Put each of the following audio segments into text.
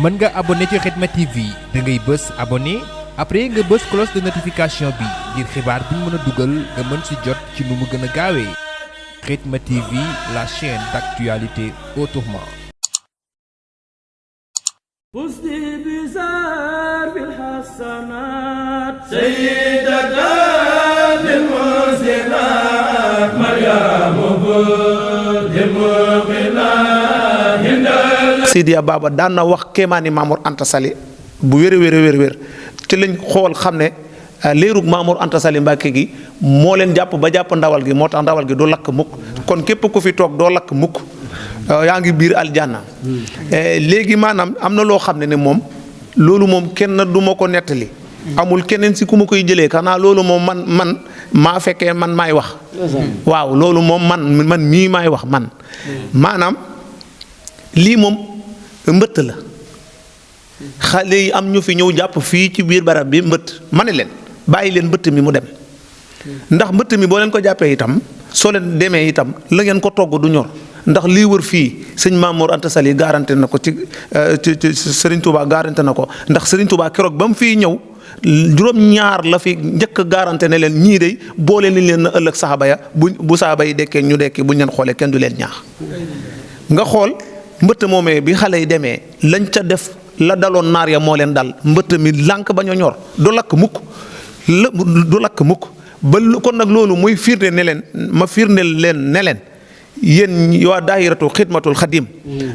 mën nga abonné ci Khidma TV da ngay bës abonné après nga bës cloche de notification bi ngir xibaar bu ñu mën a dugal nga mën ci jot ci nu mu gën a gaawee Khidma TV, la chaîne d'actualité autrement. Sidiya Baba daan na wax kéemaani Mamour Anta Sali bu wér ci lañ xool xam ne leerug Mamour Anta Sali Mbàkke gi moo leen jàpp ba jàpp ndawal gi moo tax ndawal gi du lakk mukk kon képp ku fi toog doo lakk mukk yaa ngi biir aljanna léegi maanaam am na loo xam ne moom loolu moom kenn du ma ko nettali amul keneen si ku ma koy jëlee xanaa loolu moom man maa fekkee man maay wax waaw loolu moom man mii maay wax man maanaam lii moom mbëtt la xale yi am ñu fi ñëw jàpp fii ci biir barab bi mbëtt ma ne leen bàyyi leen mbëtt mi mu dem ndax mbëtt mi boo leen ko jàppee itam soo leen demee itam la ngeen ko togg du ñor ndax lii wër fii sëñ Mamour Anta Sali garanté na ko ci Serigne Touba garanté na ko ndax Serigne Touba keroog ba mu fiy ñëw juróom-ñaar la fi njëkk garanté ne leen ñii de boole nañ leen na ëllëg saxaaba ya bu saxaaba yi dekkee ñu dekki buñ leen xoolee kenn du leen ñaax nga xool mbëtt moomee bi xale yi demee lañ ca def la daloon naar ya moo leen dal mbëtt mi lànk ba ñu ñor du lakk mukk du lakk mukk ba kon nag loolu muy firnde ne leen ma firndeel leen ne leen yéen waa daahiratu xidmatul xadim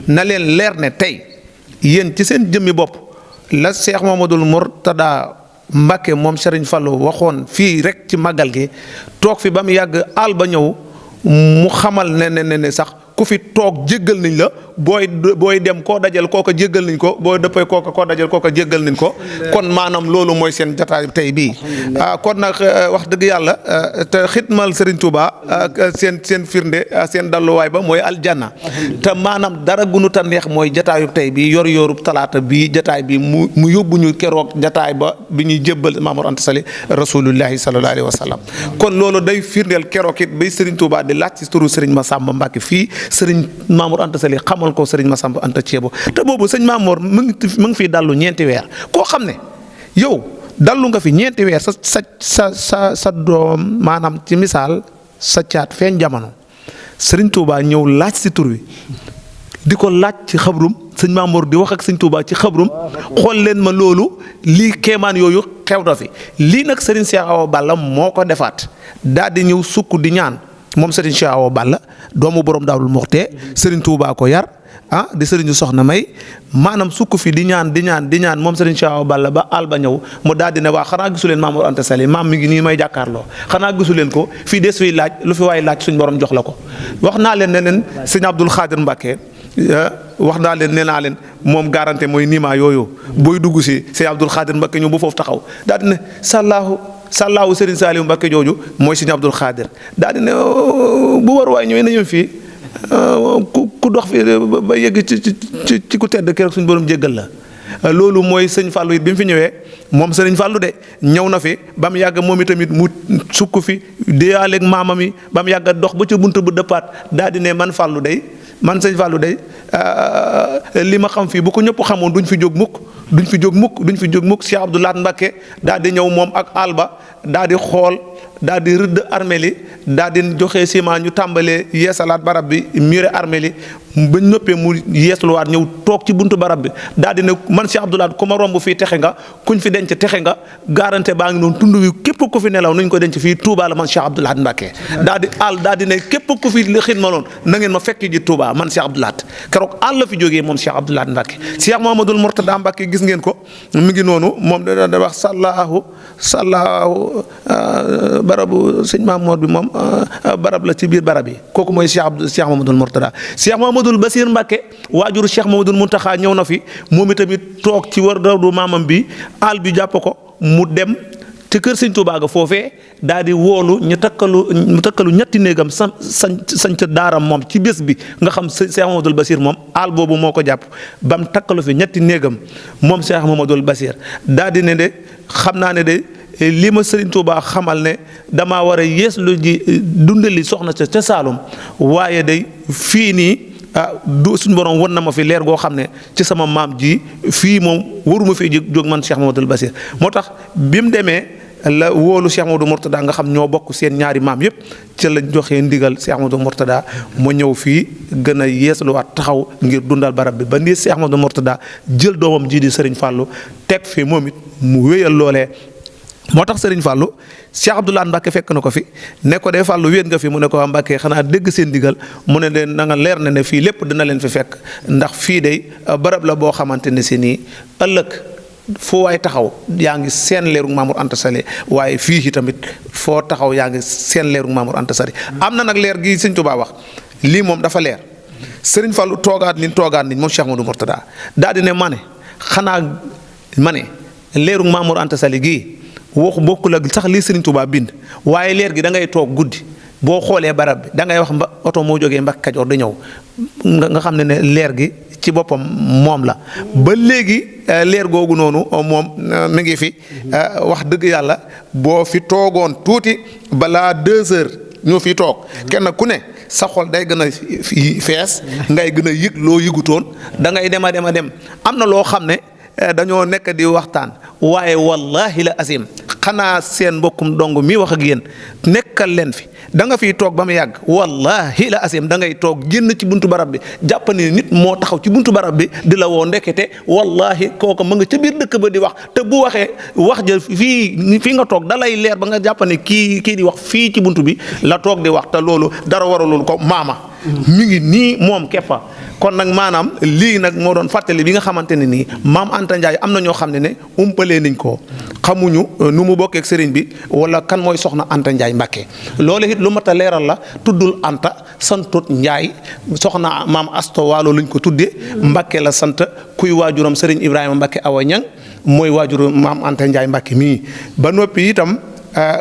na leen leer ne tey yéen ci seen jëmmi bopp la Cheikh Mamadou Mourtada Mbacke moom Serigne Fallou waxoon fii rek ci màggal gi toog fi ba mu yàgg àll ba ñëw mu xamal ne sax ku fi toog jéggal nañ la booy dem koo dajal kooka jéggal nañ ko booy dëppee koo dajal kooka jéggal nañ ko kon maanaam loolu mooy seen jotaay tey bii kon nag wax dëgg yàlla te xidmal Serigne Touba seen firnde seen dalluwaay ba mooy aljanna te maanaam dara gunu ta neex mooy jotaayu tey bii yor-yorub talaata bii jotaay bi mu yóbbu ñu keroog jotaay ba bi ñuy jébbal Mamour Anta Sali rasulullahi sallallahu alayhi wa sallam kon loolu day firndeel keroog it bay Serigne Touba di laaj ci turu Serigne Massamba Mbacke fii Sëriñ Mamour Anta Sali xamal ko Sëriñ Massamba Anta Ceebo te boobu sëñ Mamour mu ngi fi dallu ñeenti weer koo xam ne yow dallu nga fi ñeenti weer sa doom maanaam ci misaal sa caat feeñ jamono Sëriñ Touba ñëw laaj si tur wi di ko laaj ci xabrum sëñ Mamour di wax ak sëñ Touba ci xabrum xool leen ma loolu lii kéemaan yooyu xew na fi lii nag Sëriñ Cheikh Awa Balla moo ko defaat daal di ñëw sukk di ñaan moom Serigne Cheikh Awa Balla doomu borom Daarul Muxti Serigne Touba ko yar di Serigne Soxna May maanaam sukk fi di ñaan moom Serigne Cheikh Awa Balla ba àll ba ñëw mu daal di ne waa xanaa gisu leen Mamour Anta Sali maam mi ngi nii may jàkkaarloo xanaa gisu leen ko fii des fiy laaj lu fi waay laaj suñ borom jox la ko. wax naa leen ne leen sëñ Abdoul Khadir Mbacke wax naa leen nee naa leen moom garanté mooy niima yooyu booy dugg si sëñ Abdoul Khadir Mbacke ñëw ba foofu taxaw daal di ne sàllaahu Serigne Saliou Mbacke jooju mooy Serigne Abdoul Khadir daal di ne bu war waay ñëwee na ñëw fii ku dox fi ba yegg ci ku tedd keroog suñu borom jéggal la loolu mooy sëñ Fallou it bi mu fi ñëwee moom Serigne Fallou de ñëw na fi ba mu yàgg moom itamit mu sukk fi déyaaleeg maamam yi ba mu yàgg dox ba ca bunt bu dëppaat daal di ne man sëñ Fallou day li ma xam fii bu ko ñëpp xamoon duñ fi jóg mukk Cheikh Abdou Lahad Mbacke daal di ñëw moom ak alba daal di xool daal di rëdd armeli daal di joxe ciment ñu tàmbalee yeesalaat barab bi muré armeli ba noppee mu yeesluwaat ñëw toog ci buntu barab bi daal di ne man Cheikh Abdou Lahad ku ma romb fii texe nga kuñ fi denc texe nga garanté baa ngi noonu tund wi képp ku fi nelaw nuñ ko denc fii Touba la man Cheikh Abdou Lahad Mbacke daal di ne képp ku fi xidmaloon na ngeen ma fekk ji Touba man Cheikh Abdou Lahad keroog àll la fi jógee moom Cheikh Abdou Lahad Mbacke Cheikh Mamadou Mourtada Mbacke gis ngeen ko mi ngi noonu moom da wax sallaahu barabu sëñ Mamour bi moom barab la ci biir barab yi kooku mooy Cheikh Mamadou Mourtada Cheikh Mamadou Basir Mbacke waajuru Cheikh Mamadou Mountakha ñëw na fi moom itamit toog ci war dawdu maamam bi àll bi jàpp ko mu dem te kër sëñ Touba ga foofee daal di woolu mu takkalu ñetti néegam sañ ca daaram moom ci bés bi nga xam Cheikh Mamadou Basir moom àll boobu moo ko jàpp ba mu takkalu fi ñetti néegam moom Cheikh Mamadou Basir daal di ne de xam naa ne de li ma Serigne Touba xamal ne damaa war a yees lu ji dundali soxna ca Saalum waaye day fii nii du suñu borom won na ma fi leer goo xam ne ci sama maam ji fii moom waruma fee jóg man Cheikh Mamadou Bassir moo tax bi mu demee la wóolu Cheikh Mamadou Mourtada nga xam ñoo bokk seen ñaari maam yëpp ci la joxee ndigal Cheikh Mamadou Mourtada mu ñëw fii gën a yeesaluwaat taxaw ngir dundal barab bi ba nii Cheikh Mamadou Mourtada jël doomam ji di Serigne Fallou teg fi moom it mu wéyal loolee. moo tax Serigne Fallou Cheikh Abdoulaye Mbacke fekk na ko fi ne ko de Fallou wéet nga fi mu ne ko waa Mbacke xanaa dégg seen digal mu ne leen na nga leer na ne fii lépp dina leen fi fekk ndax fii de barab la boo xamante ne si nii ëllëg foo waay taxaw yaa ngi seen leeru Mamour Anta Sali waaye fii tamit foo taxaw yaa ngi seen leeru Mamour Anta Sali am na nag leer gi Sëñ Tuubaa wax lii moom dafa leer Serigne Fallou toogaat niñ moom Cheikh Mamadou Mourtada daal di ne ma ne xanaa ma ne leeru Mamour Anta Sali gii waxu bokkul ak sax lii Serigne Touba bind waaye leer gi da ngay toog guddi boo xoolee barab bi da ngay wax oto moo jógee Mbacke Kajoor da ñëw nga xam ne leer gi ci boppam moom la ba léegi leer googu noonu moom mi ngi fi wax dëgg yàlla boo fi toogoon tuuti balaa 2 heures ñoo fi toog kenn ku ne sa xol day gën a fees ngay gën a yëg loo yëgutoon da ngay dem am na loo xam ne dañoo nekk di waxtaan waaye wallahi la asim xanaa seen mbokkum dong mi wax ak yéen nekkal leen fi da nga fiy toog ba mu yàgg wallahi la asim da ngay toog génn ci buntu barab bi jàpp ne nit moo taxaw ci buntu barab bi di la woo ndekete wallahi kooku ma nga ca biir dëkk ba di wax te bu waxee wax ja fii nga toog da lay leer ba nga jàpp ne kii di wax fii ci buntu bi la toog di wax te loolu dara waralul ko maama mi ngi nii moom keppa kon nag maanaam lii nag moo doon fàttali bi nga xamante ne nii maam Anta Ndiaye am na ñoo xam ne umpalee nañ ko xamuñu nu mu bokkeek sëriñ bi wala kan mooy soxna Anta Ndiaye Mbacke loolu it lu mat a leeral la tuddul Anta santut Ndiaye soxna maam Asto Waalo lañ ko tuddee Mbacke la sant kuy waajuram sëriñ Ibrahima Mbacke Awa Ñang mooy waajuru maam Anta Ndiaye Mbacke mii ba noppi itam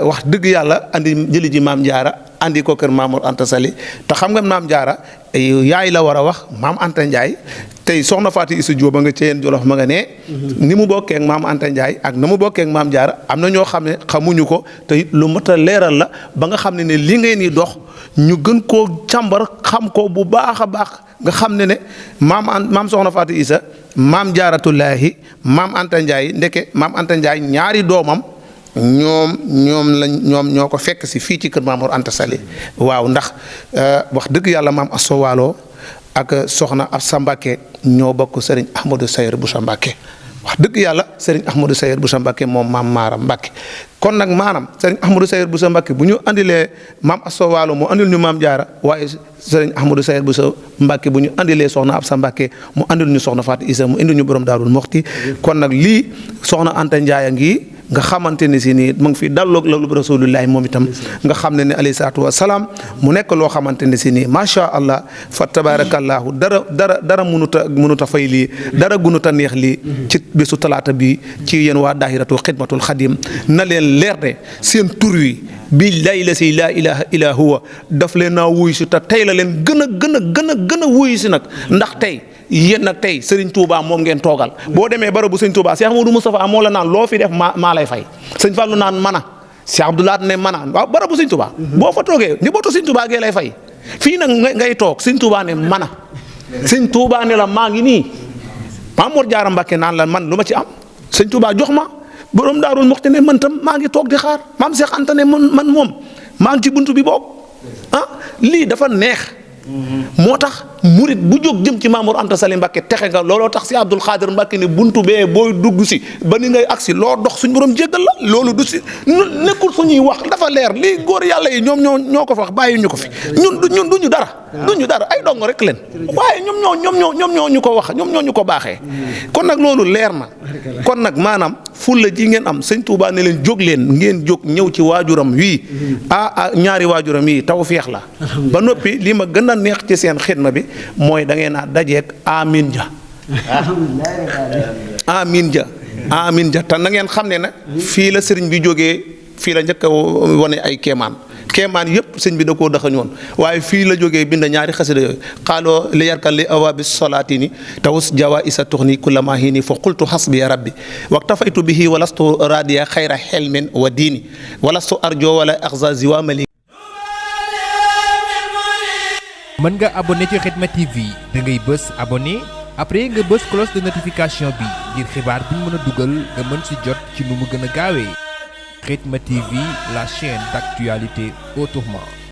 wax dëgg yàlla andi jëli ji maam Jaara andi ko kër Mamour Anta Sali te xam nga maam Jaara yaay la war a wax maam Anta Ndiaye tey soxna Fatou Issa Diop ba nga ceyeen Jolof ma nga ne ni mu bokkee ak maam Anta Ndiaye ak na mu bokkee ak maam Jaara am na ñoo xam ne xamuñu ko te it lu mat a leeral la ba nga xam ne li ngeen di dox ñu gën koo càmbar xam ko bu baax a baax nga xam ne maam soxna Fatou Issa maam Jaaratullaahi maam Anta Ndiaye ndeke maam Anta Ndiaye ñaari doomam ñoom ñoo ko fekk si fii ci kër Mamour Anta Sali waaw ndax wax dëgg yàlla maam Asso Waalo ak soxna Absa Mbacke ñoo bokk Serigne Ahmadou Sayer Boussa Mbacke wax dëgg yàlla Serigne Ahmadou Sayer Boussa Mbacke moom maam Maaram Mbacke kon nag maanaam Serigne Ahmadou Sayer Boussa Mbacke bu ñu andilee maam Asso Waalo mu andil ñu maam Jaara waaye Serigne Ahmadou Sayer Boussa Mbacke bu ñu andilee soxna Absa Mbacke mu andil ñu soxna Fatou Issa mu indil ñu borom Daarul Moxti kon nag lii soxna Anta Ndiaye ngi nga xamante ne si nii mu ngi fi dalloog loolu rasulullahi moom itam nga xam ne alayhi salaatu wa salaam mu nekk loo xamante ne si nii macha allah fa tabarakallahu dara mënut a fay lii dara gunut a neex lii ci bésu talaata bi ci yéen waa daahiratu xidmatul xadim na leen leer de seen tur wi bi lay la si laa ilaha illa huwa daf leen naa wuyu si te tey la leen gën a wuyu si nag ndax tey yéen nag tey Serigne Touba moom ngeen toogal boo demee barabu Serigne Touba Cheikh Modou Moustapha moo la naan loo fi def maa lay fay Serigne Fallou naan mana Cheikh Abdoulaye ne mana waaw barabu Serigne Touba boo fa toogee njabootu Serigne Touba gee lay fay fii nag ngay toog Serigne Touba ne mana Serigne Touba ne la maa ngi nii Mamour Diarra Mbacke naan la man lu ma ci am Serigne Touba jox ma borom Daarul Muxti ne man tam maa ngi toog di xaar maam Cheikh Anta ne man moom maa ngi ci buntu bi boobu lii dafa neex. moo tax murit bu jóg jëm ci Mamour Anta Sali Mbacke texe nga looloo tax si Abdul Xaadir Mbacke ne buntu bee booy dugg si ba ni ngay agsi loo dox suñu borom jéggal la loolu du si nekkul suñuy wax dafa leer lii góor yàlla yi ñoom ñoo ko fa wax bàyyi ñu ko fi ñun duñu dara ay dong rek leen waaye ñoom ñoo ñu ko wax ñoom ñoo ñu ko baaxee kon nag loolu leer na kon nag maanaam fulla ji ngeen am sëñ Touba ne leen jóg leen ngeen jóg ñëw ci waajuram wii ñaari waajuram yi tawfeex la ba noppi li ma gën a neex ci seen xidma bi mooy da ngeen a dajeeg amin ja te na ngeen xam ne nag fii la sëriñ bi jógee fii la njëkk a wane ay kéemaan yëpp sëñ bi da koo daxañoon waaye fii la jógee bind ñaari xasida yooyu xaaloo li yarkal li awabi solaatini tawus jawa isa tuxni kullama hini fa qultu hasbi ya rabbi waktafaytu bihi walastu radiya xayra xelmin wa diini walastu arjo wala axza ziwamali mën nga abonné ci Khidma TV da ngay bës abonné après nga bës cloche de notification bi ngir xibaar bi ñu mën a dugal nga mën si jot ci nu mu gën a gaawee Khidma TV, la chaîne d'actualité autrement.